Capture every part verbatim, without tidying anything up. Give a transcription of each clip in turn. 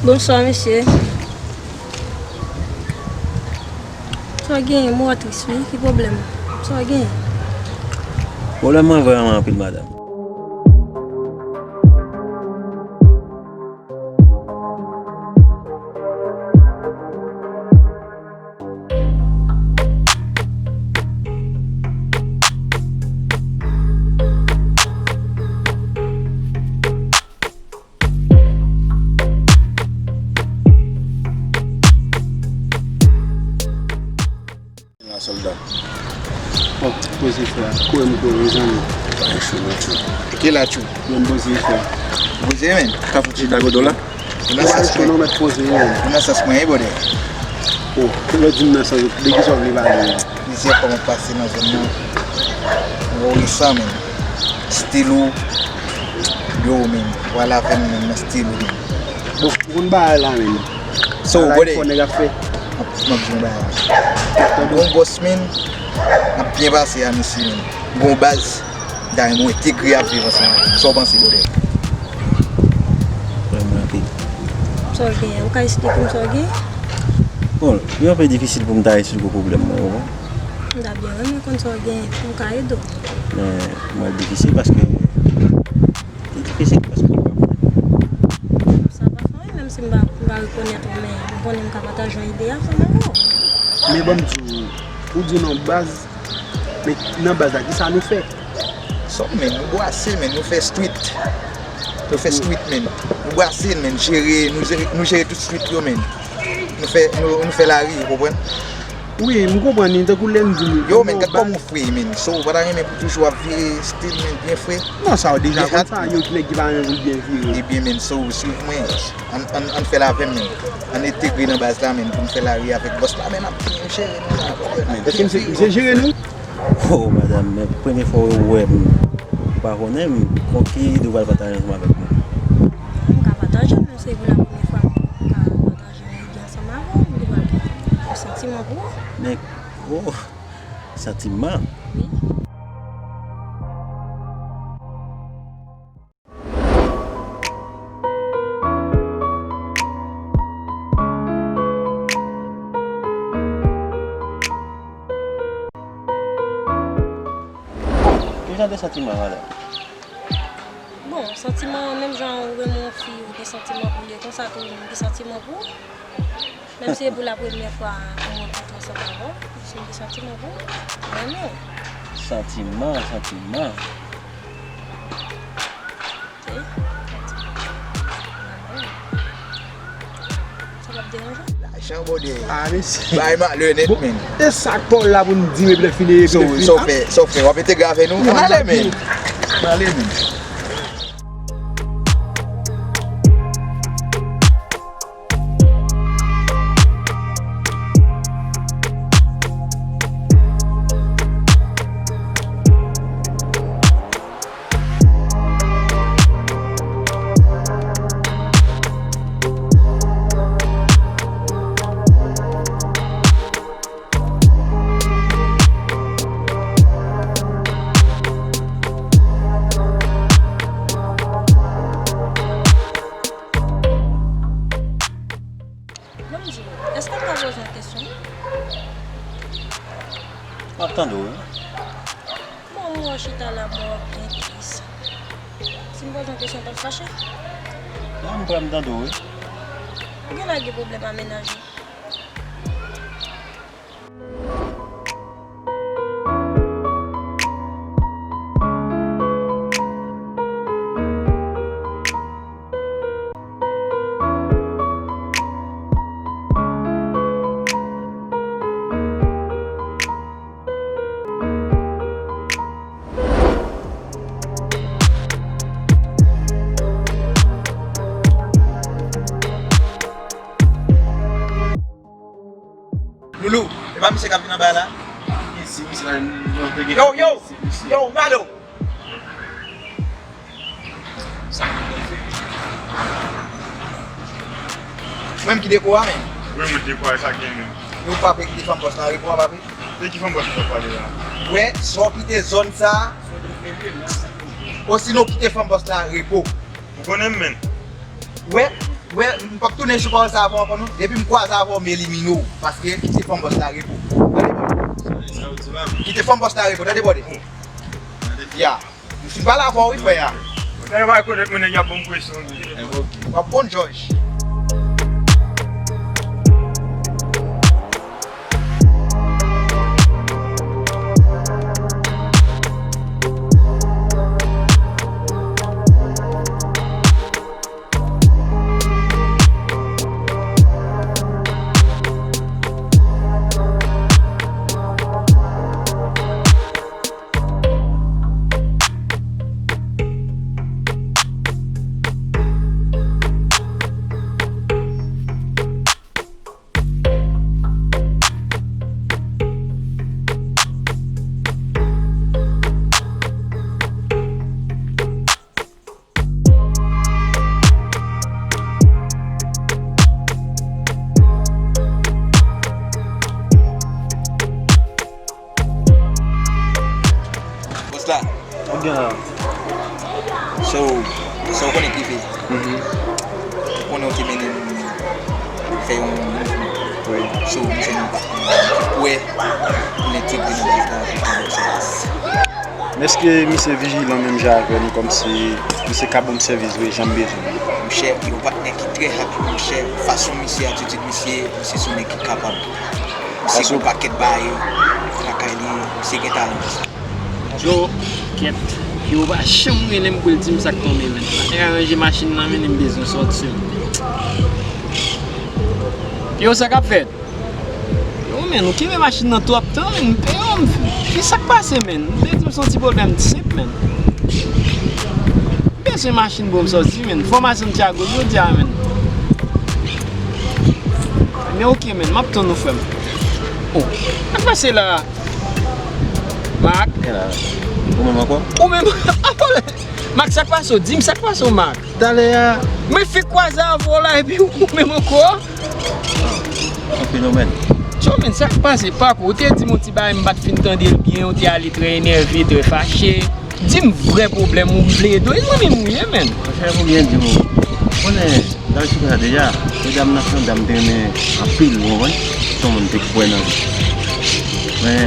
Bonswa, mesye. Sa w genyen? M wè w tris, wi. Ki pwoblèm? Sa w genyen? Pwoblèm mwen vrèman anpil, madanm. La, sòlda. Bon, poze frè a. Kore m kore, mezanmi. Bagay cho, non, cho. Ki la, cho? Bon, poze frè a. Poze, men. Ka fouti la godo la. Ou nan sans mwen. Non, mèt poze, men. Ou nan sans mwen, e bòdè. Oh, ou lè di m nan sans, de ki sa w vle pale? Plizyè fwa mwen pase nan zòn nan. Mwen wè sa, men. Stil ou. Yo, men. Wè l avè m, men, nan stil ou, men. Bon, ou konn bagay la, men. So, bagay bòdè. Fò nèg ap fè. M ap, m ap di yon bagay. Gon bòs, men. M ap byen pase a, mesye, men. Gon baz. Dayè mwen entegre ap viv ansanm avè m. Sa w panse, bòdè? Vrèman anpil. Sa w genyen? Ou ka esplike m sa w genyen? Bon, li anpil difisil pou m ta esplike w pwoblèm mwen, ou konprann? M ta byen renmen konn sa w genyen pou m ka ede w. Men, mwen difisil paske, li difisil paske m pa konnen. Sa pa fè anyen, menm si m pa, m pa rekonèt ou, men m konnen m ka pataje yon ide ansanm avè w. Men ban m di w, ou di w nan baz, men nan baz la, kisa nou fè? Sòm, men, nou bwase l, men, nou fè street. Nou fè street, men. Nou bwase l, men, jere, nou jere, nou jere tout street yo, men. Nou fè, nou, nou fè lari, ou konprann? Wi, m konprann li, tankou lè m di nou. Yo, men, gad kòman w fre, men. So, ou pa ta renmen pou toujou ap vire stil, men, byen fre? Non, sa w deja konn sa, yo ki nèg ki pa renmen pou l byen vire. Ebyen, men, so, swiv mwen. Ann, ann, ann fè l avè m, men. Ann entegre nan baz la, men, pou n fè lari avèk bòs la, men, n ap byen jere nou la, konprann? Èske misye, misye jere nou? Oh, madanm, men premye fwa w wè m, ou pa konnen m, kon ki ide w pral pataje ansanm avèk mwen? M ka pataje l, men se pou la premye fwa m ka pataje yon ide ansanm avè w, m te pral gen yon santiman pou ou. Men, oh, santiman? Wi. Ki jan de santiman, madanm? Bon, santiman, menm jan ou renmen yon fi, ou gen santiman pou li, konsa tou, ou gen santiman pou ou. Menm si se pou la premyè fwa mwen rankontre ansanm avè w, si m gen santiman pou ou, mwen renmen w. Santiman, santiman. Ok. Sa p ap deranje w? Lajan bòdè. Ah, mesye. Bay malè nèt, men. E sa k pa w la pou n di m epi lè fini, epi lè fini. So, so fè, so fè, w ap entegre avè nou? Ann ale, men. Ann ale, men. Ban m di w, èske m ka poze yon kesyon? M ap tande w, wi. Bon, m wè w chita la, m wè w ap byen tris. Si m poze yon kesyon, w p ap fache? Non, m prè, m tande w, wi. Ou genlè gen pwoblèm a menaj ou? Loulou, e pa misye k ap vin anba la? Yo, yo, yo, Malo! Sa k ap fè? Mwen m ki dekò a, men. Mwen m dekò a, sa k gen menm? Yo, papi, kite fanm bòs la repo a, papi. De ki fanm bòs ou ap pale la? Wè, swa w kite zòn sa a, osinon kite fanm bòs la repo. Ou konnen m, menn. Wè. Wè, m p ap tounen sou pawòl sa avè w ankò non. Depi m kwaze avè w, m elimine w. Paske kite fanm bòs la repo. Tande, bòdè. Kite fanm bòs la repo, tande, bòdè. Ya. M fin pale avè w, wi, frè a. Nèg pa rekonèt mwen, nèg y ap ban m presyon, wi. W ap bon jòj. Bòs la. Ou gen la. So, sa w konnen k rive. Mhm. Ou konnen w te mennen m fè yon mouvman. Wi. So, m se nou ki prè pou l entegre nan baz la pou fè bon sèvis. Men èske misye vijilan menm jan avè nou, kòmsi misye ka ban m sèvis vre jan m bezwen? Monchè, yon patnè ki trè happy, monchè. Fason misye, atitid misye, misye se yon nèg ki kapab. Misye gen yon pakèt bagay lakay li, misye gen talan. Yo, kèt. Yo pa janm rele m pou l di m sa k tonbe, menn. Patnè a ranje machin nan, menn, m bezwen sòti. Yo, sa k ap fèt? Yo, menn, ou kenbe machin nan twòp tan, menn. M peye w, m, ki sa k pase, menn? M te di w se yon ti pwoblèm senp, menn. M bezwen machin pou m sòti, menn. Fò m al Santiago jodi a, menn. Men oke, menn, m ap tann ou, frè m. Oh, sa k pase la? Mak. E la. Ou menm ankò? Ou menm ankò? Mak, sa k pase w? Di m sa k pase w, Mak. Talè a. Mwen fèk kwaze avè w la, epi ou menm ankò? Yon fenomèn. Tchò, menn, sa k pase, Paco? Ou te di m yon ti bagay, m pa t fin tande l byen, ou te ale trè enève, trè fache. Di m vrè pwoblèm ou, m plede w, e mwen menm ou ye, menn. Monchè, fò byen di w. Ou konnen, nan relasyon sa deja, medam nan se yon dam m te renmen anpil, ou konprann? Se yon moun m te kwè nan li. Men,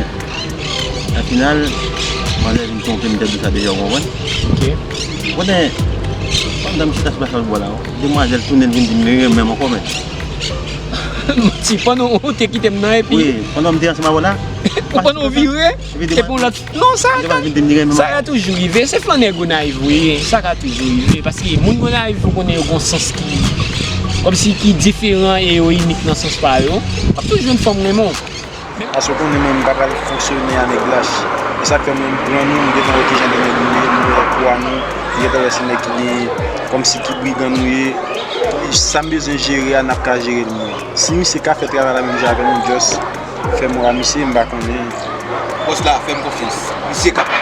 nan final, malè vin twonpe m tèt de sa deja, ou konprann? Ok. Ou konnen, pandan m chita sou plas lòt bò la, demwazèl tounen vin di m li renmen m ankò, menn. Manti, pandan ou te kite m nan, epi. Wi, pandan m te ansanm avè w la. Ou pandan w vire, epi yon lòt. Non, sa ka, sa ka toujou rive. Se flannè Gonayiv ou ye. Sa ka toujou rive. Paske moun Gonayiv, ou konnen, yo gon sans ki, kòmsi ki diferan e yo inik nan sans pa yo. W ap toujou jwenn fanm renmen w. Paske w konnen mwen, m pa pral fonksyone a nèg lach. E sa k fè mwen, m pran nou, m gentan wè kijan de nèg nou ye, m wè pwa nou, m gentan wè se nèg ki gen, kòmsi ki brigan nou ye. Sa m bezwen jere a, n ap ka jere l mwen. Si misye ka fè travay la menm jan avè m, just fè m wè misye, m pa konnen. Bòs la, fè m konfyans. Misye kapab.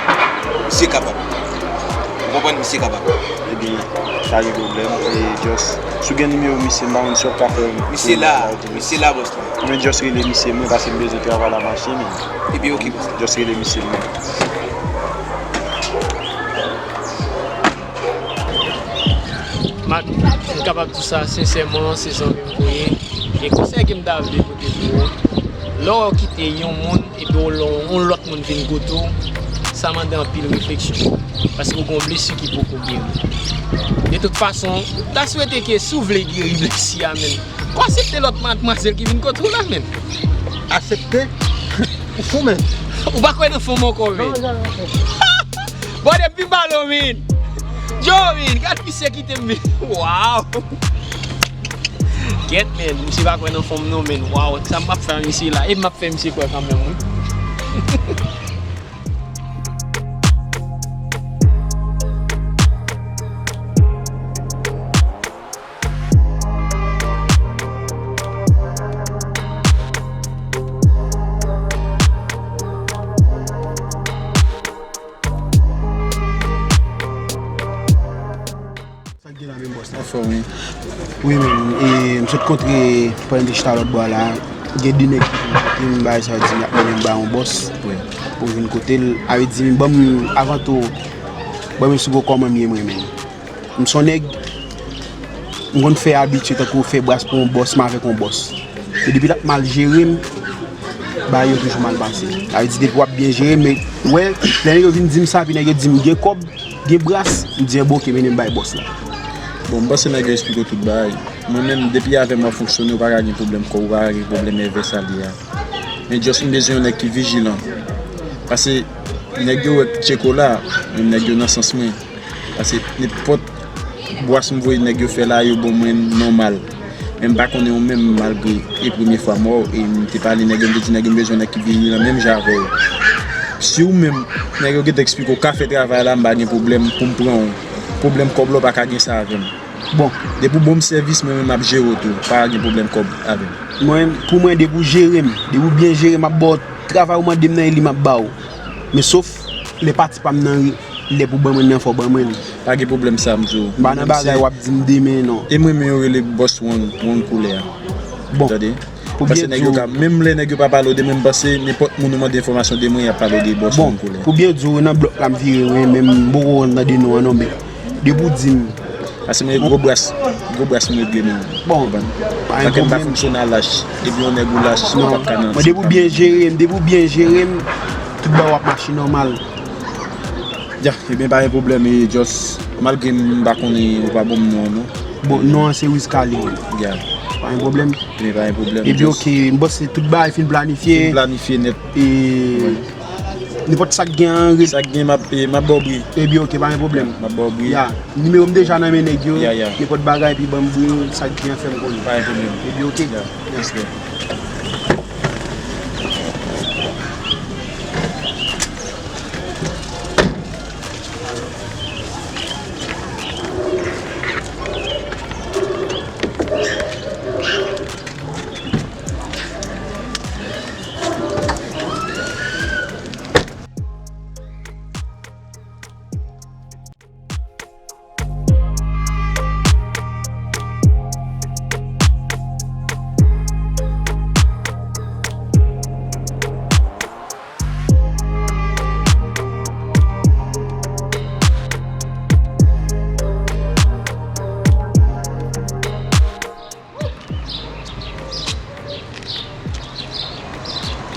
Misye kapab. Ou konprann? Misye kapab. Ebyen, pa gen pwoblèm. E just, si w gen nimewo misye, m pa konn si w ap ka fè m. Misye la, misye la, bòs la. Mwen just rele misye mwen, paske m bezwen travay la mache, men. Ebyen, oke, bòs la. Just rele misye mwen. Mak, m kapab di w sa sensèman, se zanmi m ou ye. E konsèy ke m ta vle pote pou ou, lè w kite yon moun epi w, yon lòt moun vin kote w, sa mande anpil refleksyon. Paske w gen yon blesi ki poko geri. De tout fason, m ta swete ke si w vle geri blesi a, menn, ou aksepte lòt madmwazèl ki vin kote w la, menn. Aksepte? Ou fou, menn. Ou pa kwè nan fanm ankò, menn. Non, non, non. Bon, depi m pale w, menn. Yo, menn, gad misye kite m, menn. Waw. Kèt, menn, misye pa kwè nan fanm non, menn. Waw, sa m ap fè a misye la? E m ap fè misye kwè kanmenm, wi. Sa k gen la menm bòs la? Anfòm, wi. Wi, men, e, m sot kontre pandan m te chita lòt bò a la. Gen de nèg ki vin kote m, bay sa di m y ap mennen m ba yon bòs. Wi. Pou vin kote l, a vle di, ban m, avan tou, ban m eksplike w kòman m ye mwen menm. M se yon nèg, M konn fè abitye tankou fè bras pou yon bòs, m avèk yon bòs. E depi l ap mal jere m, bagay yo toujou mal pase. Sa vle di depi w ap byen jere m, men, wè, lè nèg yo vin di m sa, epi nèg yo di m gen kòb, gen bras, m di, "Bon, oke, mennen m bay bòs la." Bon, m panse nèg yo eksplike w tout bagay. Mwen menm, depi avè m w ap fonksyone, ou pa ka gen pwoblèm kòb, ou pa ka gen pwoblèm èvè salè a. Men just m bezwen yon nèg ki vijilan. Paske nèg yo wè Tcheko la, menm nèg yo nan sans mwen. Paske nenpòt bras m voye nèg yo fè la, yo ban mwen nòmal. Men m pa konnen ou menm, malgre e premye fwa m wè w, e m te pale nèg yo, m te di nèg yo m bezwen nèg ki vijilan menm jan avè w. Si ou menm, nèg yo gentan eksplike w ka fè travay la, m pa gen pwoblèm pou m pran w. Pwoblèm kòb la, w pa ka gen sa avè m. Bon, depi w ban m sèvis, mwen menm m ap jere w tou. Pa gen pwoblèm kòb avè m. Mwen, pou mwen, depi w jere m, depi w byen jere m, m ap ba w travay ou mande m nan, e li m ap ba w. Men sof lè pati pa m nan, lè pou ban mwen nan, fò w ban mwen l. Pa gen pwoblèm sa, m di w. M pa nan bagay w ap di m demen, non. E mwen, men yo rele bòs Wang, Wang koulè a. Bon. Tande? Pou byen di w. Paske nèg yo ka, menm lè nèg yo pa pale w de mwen, m panse nenpòt moun ou mande enfòmasyon de mwen, y ap pale w de bòs Wang koulè. Bon, pou byen di w, nan blòk la m vire, wi, men m poko rann nan de non an, non, men depi w di m. Paske mwen gwo bras, gwo bras mwen regle men. Bon, pa gen pwoblèm. Paske m pa fonksyone a lach. Depi yon nèg ou lach, ou pa ka nan. Mwen depi w byen jere m, depi w byen jere m, tout bagay w ap mache nòmal. Ya, ebyen pa gen pwoblèm, e just, malgre m pa konnen, ou pa ban m non an, non. Bon, non an se Wiz Khali. Ya. Pa gen pwoblèm. Ebyen pa gen pwoblèm. Ebyen just oke, m panse tout bagay fin planifye. Fin planifye nèt. E nenpòt sa k gen an ret. Sa k gen, m ap, e, m ap ba w bri. Ebyen oke, pa gen pwoblèm. M ap ba w bri. Ya, nimewo m deja nan men nèg yo. Ya, ya. Nenpòt bagay, epi ban m bri, sa k gen an fè m konnen. Pa gen pwoblèm. Ebyen oke. Ya. Respè.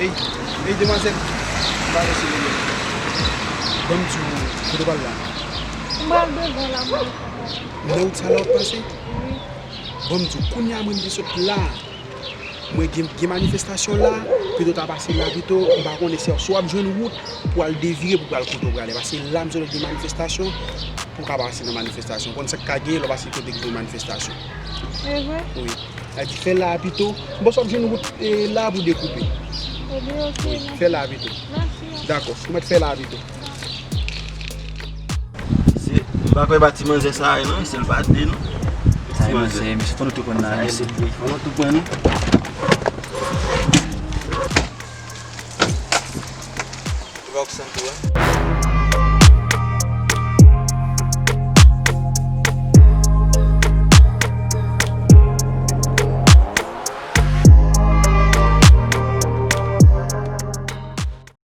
Ey, ey, demwazèl. M pa wè se li menm. Ban m di w, kote w pral la? M pral devan la, mwen. Nan wout sa la w ap pase? Wi. Ban m di w, kounye a mwen m te sot la. Mwen gen, gen manifestasyon la, pito w ta pase la pito, m pa konnen si, si w ap jwenn wout pou w al devire pou w pral kote w prale. Paske la m sot gen manifestasyon, pou w ka pase nan manifestasyon. Konn sa k ka genyen lè w pase kote ki gen manifestasyon. E vre? Wi. Sa di fè la a pito. M panse w ap jwenn wout, e, la pou dekoupe. Ebyen, oke. Wi, fè la a pito. Mèsi. Dakò, ou mèt fè la a pito. Se, m pa kwè pa ti manzè sa a non, se l pa de non. Ti manzè, mesye, fò nou tou pran nan, mesye. Fò nou tou pran nou.